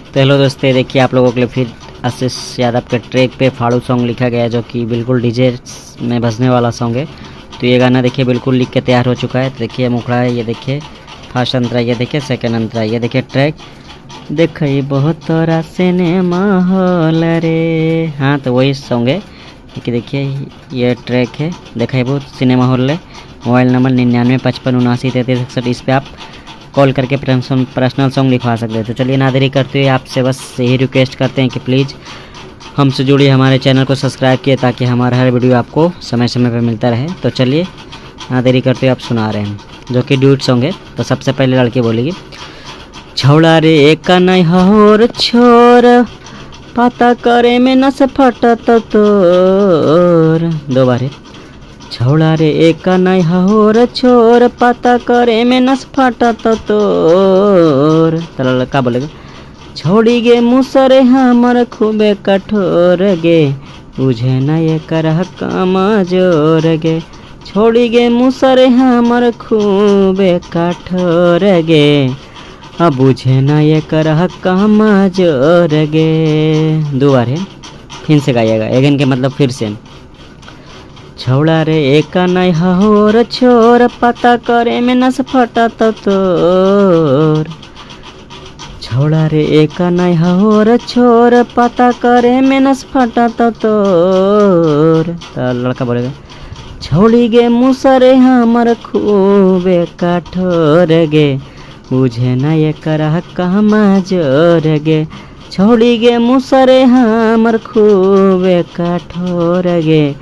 तो हेलो दोस्तों, देखिए आप लोगों के लिए फिर आशीष यादव के ट्रैक पे फाड़ू सॉन्ग लिखा गया है, जो कि बिल्कुल डीजे में बजने वाला सॉन्ग है। तो ये गाना देखिए बिल्कुल लिख के तैयार हो चुका है। तो देखिए मुखड़ा है, ये देखिए फर्स्ट अंतरा, ये देखिए सेकंड अंतरा, ये देखिए ट्रैक। देखिए बहुत तोरा सिनेमा हॉल रे। हाँ, तो वही सॉन्ग है कि देखिए ये ट्रैक है, देखिए बहुत सिनेमा हॉल है। मोबाइल नंबर 99 55 79 33 61, इस पर आप कॉल करके पर्सनल सॉन्ग लिखवा सकते हैं। तो चलिए ना देरी करते हुए आपसे बस यही रिक्वेस्ट करते हैं कि प्लीज़ हमसे जुड़िए, हमारे चैनल को सब्सक्राइब किए ताकि हमारा हर वीडियो आपको समय समय पर मिलता रहे। तो चलिए ना देरी करते हुए आप सुना रहे हैं, जो कि ड्यूट सॉन्ग है। तो सबसे पहले लड़की बोलेगी, छौड़ा रे एक नहीं होर छोर, पता करे में नस फटत तोर। दो बार है। छौड़ा रे एक नहीं होर छोर, पता करे में नस फटत तोर। तो लड़का बोलेगा, छोड़ी गे मुसरे हमर खूबे कठोर गे, बुझे न ये करह काम जोर गे। छोड़ी गे मुसरे हमर खूबे कठोर गे, अब बुझे न ये करह काम जोर गे। दो बार है, फिर से गाइएगा। एगेन के मतलब फिर से। छौड़ा रे एक नहीं होर छोर, पता करे में नस फटत तोर। छौड़ा रे एक नहीं होर छोर, पता करे में नस फटत तोर। तो लड़का बोलेगा, छोड़ी गे मुसरे हमर खूबे कठोर गे, बुझे न ये करह कहमा जोर गे। छोड़ी गे मुसरे हमर खूबे कठोर गे,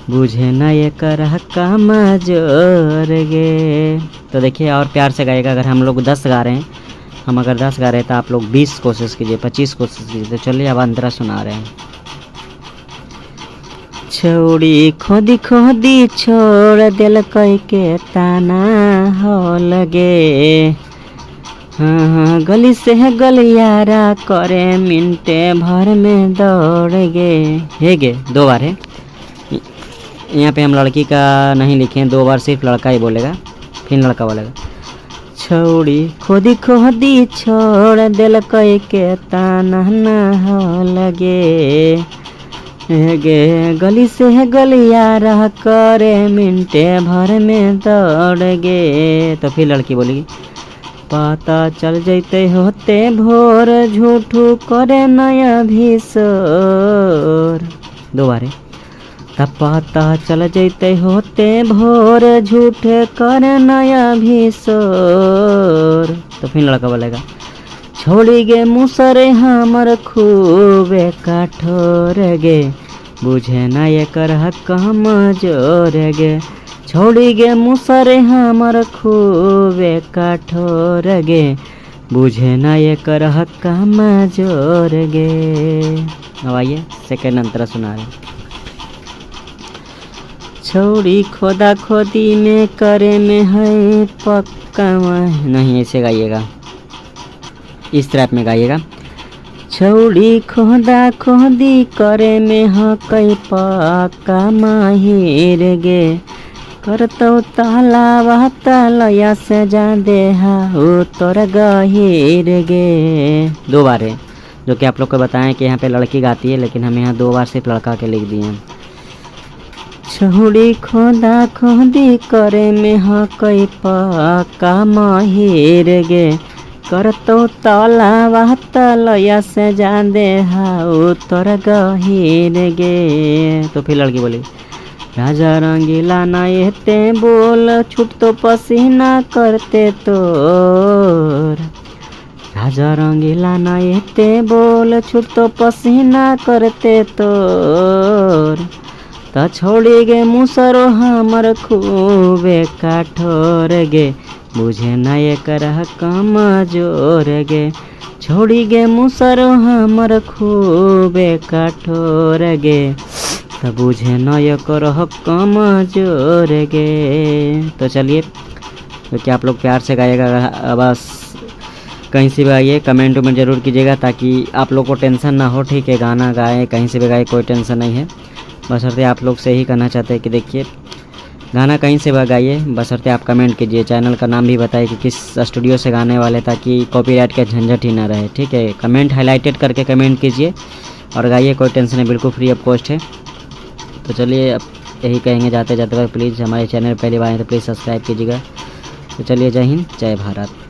बुझे न ये करह कहमा जोर गे। तो देखिए और प्यार से गाएगा। अगर हम लोग 10 गा रहे हैं, हम अगर 10 गा रहे हैं तो आप लोग 20 कोशिश कीजिए, 25 कोशिश कीजिए। तो चलिए अब अंतरा सुना रहे हैं। छौड़ी खोदी खोदी छोड़ दिल के ताना हो लगे। हाँ हाँ, गली से गलियारा करे मिनटे भर में दौड़ गे। हे गे दो बार है। यहाँ पे हम लड़की का नहीं लिखे हैं, दो बार सिर्फ लड़का ही बोलेगा, फिर लड़का बोलेगा, छौड़ी खोदी खोदी छोड़ दिल के ताना ना हो लगे गे, गली से गलियारा करे मिनटे भर में दौड़ गे। तो फिर लड़की बोलेगी, पता चल जैते होते भोर, झूठू करे नया भी शोर। दो बार है। तब पता चल जैते होते भोर, झूठे करे नया भी शोर। तो फिर लड़का बोलेगा, छोड़ी गे मुसरे हमर खूबे कठोर गे, बुझे न ये करह कम जोर गे। छोड़ी गे मुसरे हमर खूबे कठोर गे, बुझे न ये करह कम जोर गे। अब आइए सेकेंड अंतरा सुना रहे। छौड़ी खोदा खोदी में करे में है पक्का। नहीं, ऐसे गाइएगा, इस तरह में गाइएगा। छौड़ी खोदा खोदी करे में ह कई पक्का माहिर गे, करतौ तालावा तलया से जा दे how तोर गहीर गे। दो बार है, जो कि आप लोग को बताएं कि यहाँ पे लड़की गाती है, लेकिन हम यहाँ दो बार सिर्फ लड़का के लिख दिए हैं। छौड़ी खोदा खोदी करे में ह कई पक्का माहिर गे, करतौ तलावा तलया से जा दे how तोर गहीर गे। तो फिर लड़की बोली, राजा रंगीला ना एते बोल, छूट तो पसीना करते तोर। राजा रंगीला ना एते बोल, छूट तो पसीना करते तोर। त छोड़ी गे मुसरो हमर खूबे कठोर गे, बुझे न ये करह कम जोर गे। छोड़ी गे मुसरो हमर खूबे कठोर गे, त बुझे न ये करह कम जोर गे। तो चलिए, तो क्या आप लोग प्यार से गाइएगा। बस कहीं से भी आइए, कमेंट उमेंट ज़रूर कीजिएगा ताकि आप लोग को टेंशन ना हो। ठीक है, गाना गाएँ कहीं से भी गाए, कोई टेंशन नहीं है। बस आप लोग से ही कहना चाहते हैं कि देखिए गाना कहीं से भी गाइए, बशर्ते आप कमेंट कीजिए, चैनल का नाम भी बताइए कि किस स्टूडियो से गाने वाले, ताकि कॉपीराइट का झंझट ही ना रहे, ठीक है। कमेंट हाईलाइटेड करके कमेंट कीजिए और गाइए, कोई टेंशन नहीं, बिल्कुल फ्री ऑफ कॉस्ट है। तो चलिए अब यही कहेंगे जाते जाते भाई, प्लीज़ हमारे चैनल पहली बार आए तो प्लीज़ सब्सक्राइब कीजिएगा। तो चलिए, जय हिंद, जय भारत।